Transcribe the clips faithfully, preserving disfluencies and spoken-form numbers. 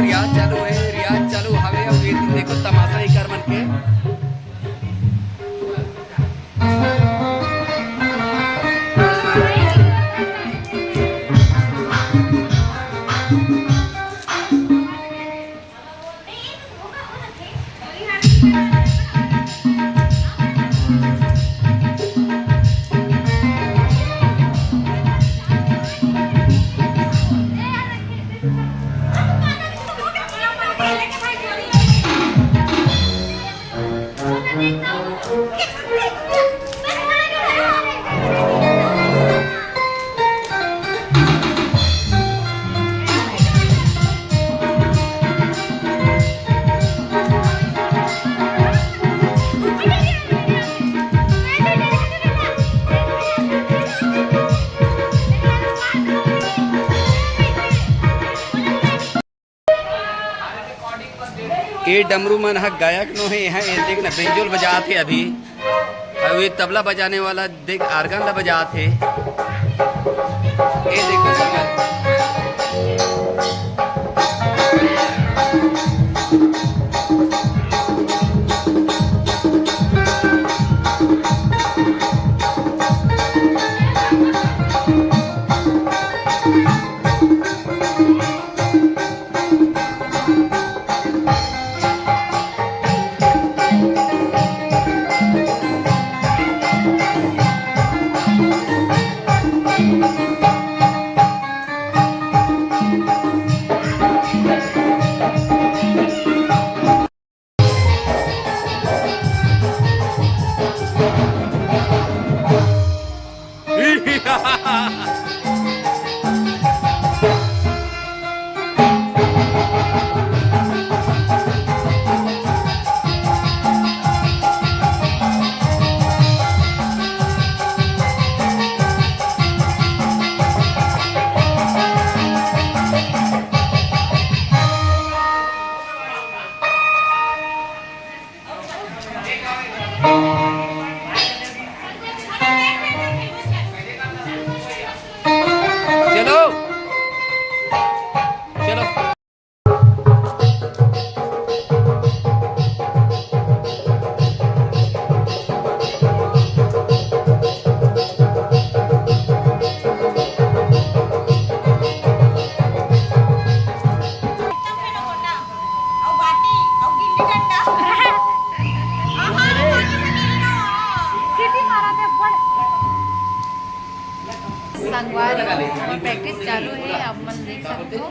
रियाज चालू हे, रियाज चालू हवे। अब ये देखो तमाशा ही कर मन के। ए डमरू मन ह गायक नो हे, एहा ए देख ना बेंजोल बजात हे अभी। अउ ये तबला बजाने वाला देख आर्गन ला बजात हे। ए देखो संगवारी। चलो, चलो। संगवारी, हमर practice चालू हे, आप मन देख सकथो।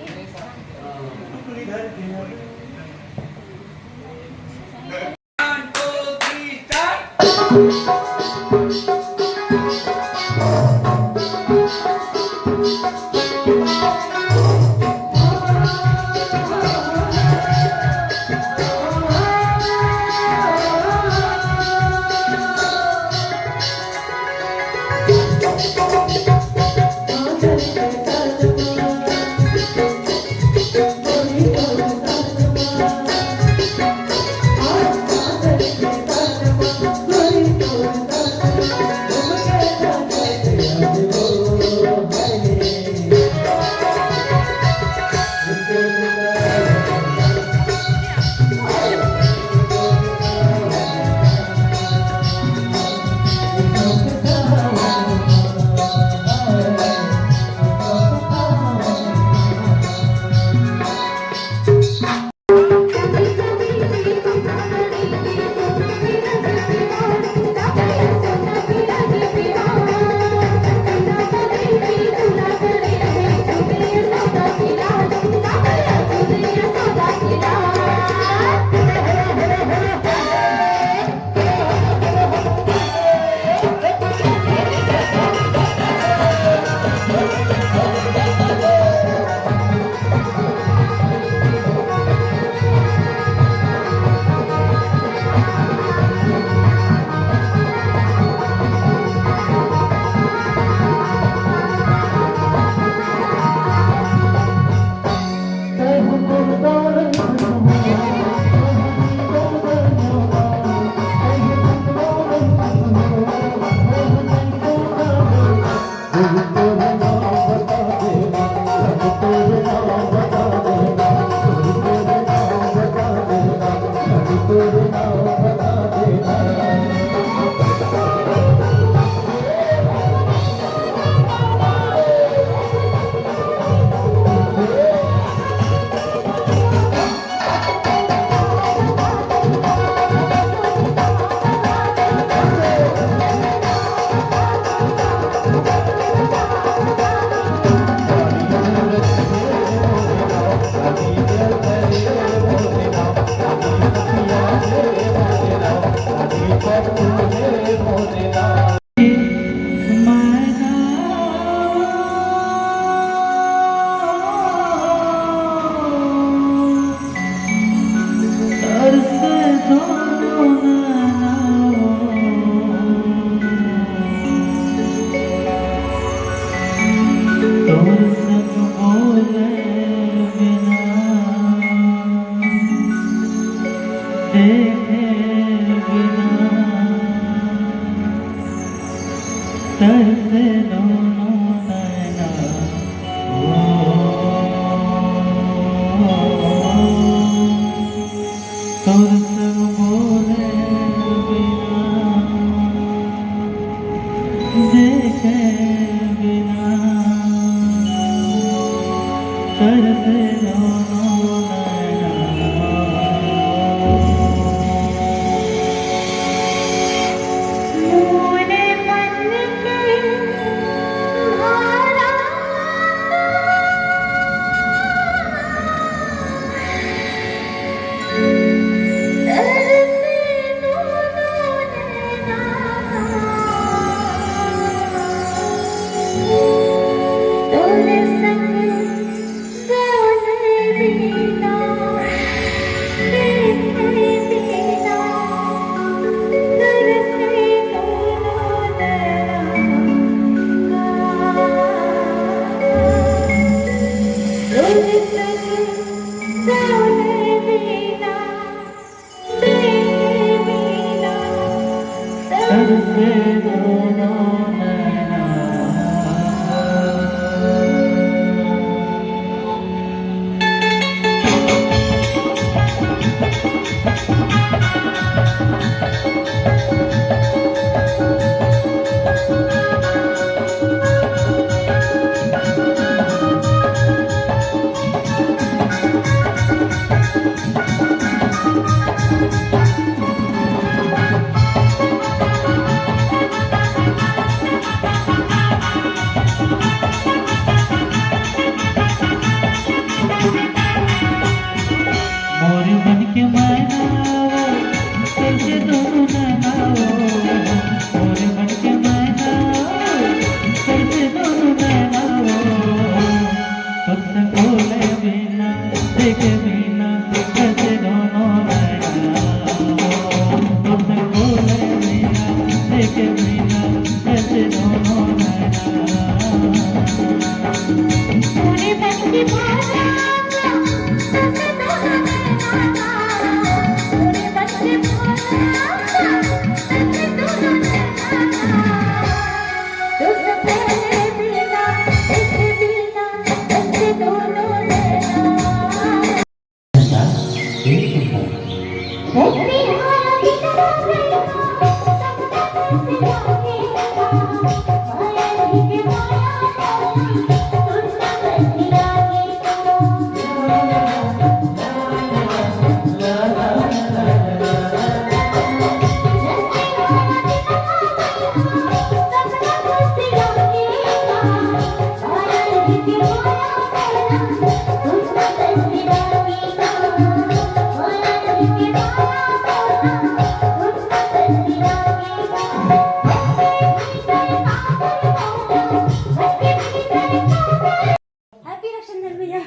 मोर मन के मैना वो, कैसे दोनों नैना वो, मोर मन के मैना वो, कैसे दोनों नैना वो, तुझसे बोले बिना, देखे बिना, कैसे दोनों नैना वो, तुझसे बोले बिना, देखे बिना, कैसे दोनों नैना। Happy रक्षाबंधन भैया।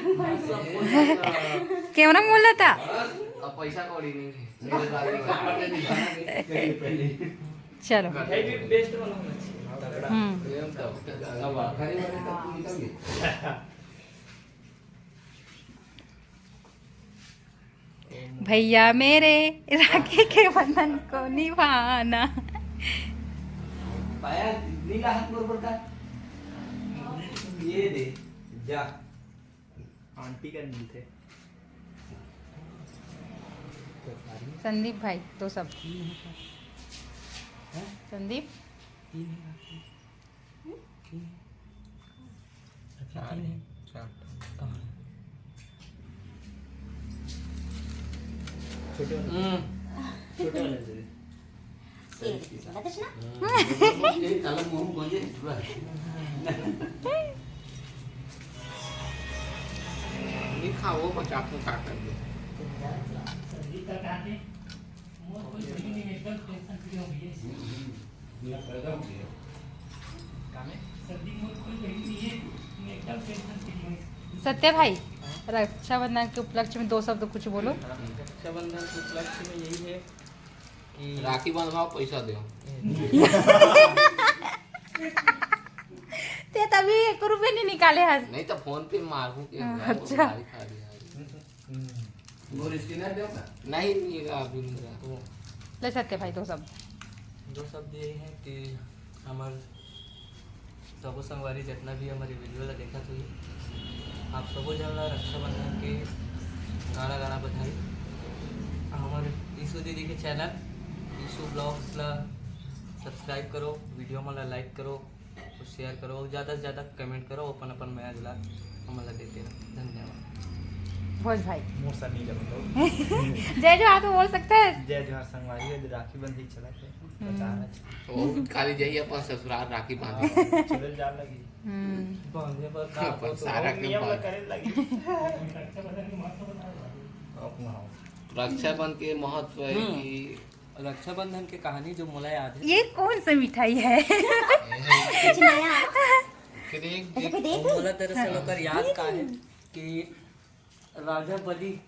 कैमरा में बोल रहा था। अब पैसा कौड़ी नहीं है। चलो। Heavy best वाला होना चाहिए। हम्म। प्रेम तो। अब आखिरी वाले तक निकल गए। भैया मेरे, राखी के बंधन को निभाना। पाया नीला हाथ बरोबर का? ये दे, जा। आंटी का मिलते। संदीप भाई, दो सब। हैं? संदीप। चार है, चार। कहाँ है? छोटे वाले। हम्म। छोटे वाले दे दे। ये देखिए, बताइए ना। हम्म। ये काला मुंह कौन है? पूरा। नहीं खा, वो बचा के खा कर दे। सत्य भाई, रक्षाबंधन के उपलक्ष्य में दो शब्द कुछ बोलो। रक्षाबंधन के उपलक्ष्य में यही है कि राखी बंधवाओ, पैसा दो। ते तभी एक रुपये नहीं निकाले हस। नहीं तो फोन पे मारू के हाँ, अच्छा। गाड़ी खा दिया। मोर स्कैनर देव का? नहीं, नहीं रहा, अभी नहीं रहा। ले सत्य भाई, दो शब्द। दो शब्द ये हैं कि हमर सबो संगवारी जितना भी हमारे वीडियो ला देखत होही, आप सबो जन ला रक्षाबंधन के गाड़ा गाड़ा बधाई। हमर ईशु दीदी के चैनल ईशु ब्लॉग्स ला सब्सक्राइब करो, वीडियो मन ला लाइक करो, शेयर करो, ज़्यादा से ज़्यादा कमेंट करो, अपन अपन मया दुलार हमन ला देते रहो। धन्यवाद। भोज भाई। मोर से नहीं लगो तो। जय जोहार तो बोल सकते हैं। जय जोहार संगवारी, ये राखी बंधी चला थे। हम्म। बता रहा था। वो खाली जाइए अपन ससुराल राखी बांधे। हाँ, चलल जा लगी। हम्म। बांधे पर का अपन तो सारा नियम ला करे लगी। रक्षाबंधन के महत्व है हम्म। कि रक्षाबंधन के कहानी जो मोला याद है। ये कौन सा मिठाई है? कुछ नया। करेक अच्छा, देख। कोई देख? मोला दरअसल ओकर याद का है कि राजा बलि।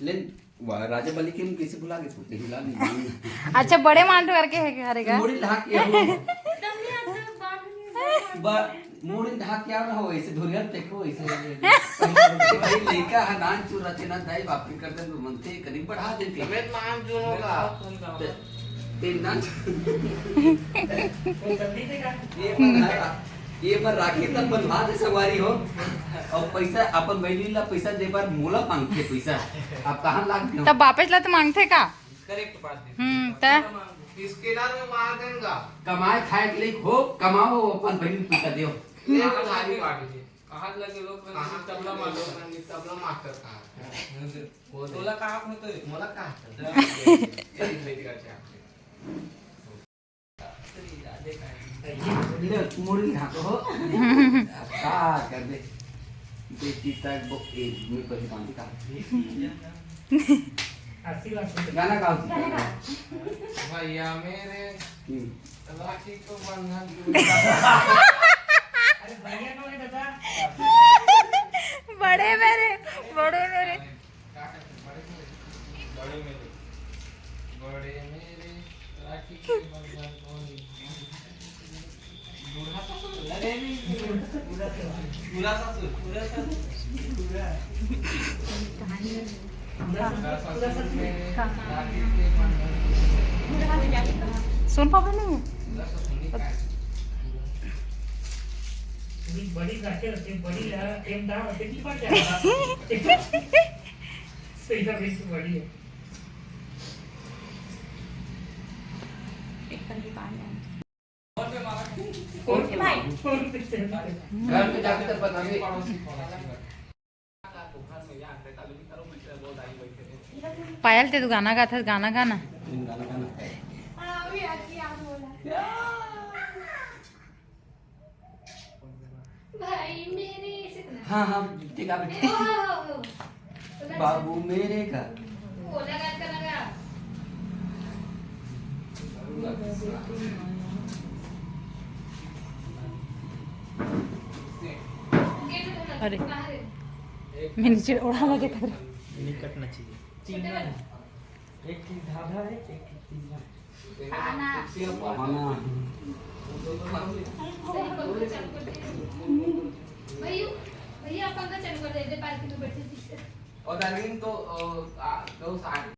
लेकिन वाह, राजा बलि के हम कैसे भुला गए? तू कहीं भुला नहीं। अच्छा, बड़े मांडू करके है, हरे का? मोड़ी ढाक के हो। बा-, मोड़ी ढाक के ना हो, ऐसे धोरिया देखो, ऐसे। भाई, लइका है, नान चुर रचे ना, दाई बाप के करते तो मनते करीब बढ़ा देते। समेत मांग जो होगा। ते ना। ये बना ये बर राखी तक बंधवा दे संगवारी हो। अउ पैसा अपन बहिनी ला पैसा दे बर मोला मांगथे पैसा। अब कहाँ लाग गया? तब वापस ला तो मांगथे का? करेक्ट बात है। हम्म, त? स्कैनर में मार देंगा। कमाए खाए के लिए हो, कमाओ, अपन बहिनी ला पैसा दियो। ले उधारी बांट दे। कहाँ लगे लोग कहाँ तबला मार लोग तबला मार कर कहा। वो दे। तोला कहाँ होते? मोला कहाँ होते? ये भेज कर ले, मुड़ी हाथ हो। का कर दे? बेटी तक वो, ए, मैं पहले काम का। गाना गाओ। भैया मेरे हम्म। राखी को बंधन। अरे भैया को नहीं पता। बड़े मेरे, बड़े मेरे। बड़े मेरे, बड़े मेरे राखी के बंधन कौन है? बूढ़ा ससुर, अरे नहीं, बूढ़ा ससुर, बूढ़ा ससुर, बूढ़ा। बूढ़ा ससुर में राखी के बंधन। सोन पापड़ नहीं है? बूढ़ा ससुर नहीं खाए। बड़ी राखी होती है, बड़ी यार, एक दाम होती है, बड़ी यार। सही का बिल्कुल बड़ी है। एक कल दुकान है। घर पे जाके तब बताइए। पायल, ते तो गाना गाथस, गाना गाना। भाई मेरे, ऐसे करना। हाँ, हाँ, ठीक है, ए, ठीक। ओ, हो, हो, हो। तो मैं बाबू मेरे का। ओ, लगा, लगा, लगा। गेट में अरे। बाहर है। मैं नीचे उड़ा लगे था। नहीं कटना चाहिए। छोटे वाला। एक चीज धाधा है, एक चीज तीन है। खाना। खाना। भैया, भैया, आप पंखा चालू कर दे, दे पार्किंग में बैठे थे। और डार्लिंग तो, अ, आ, तो साथ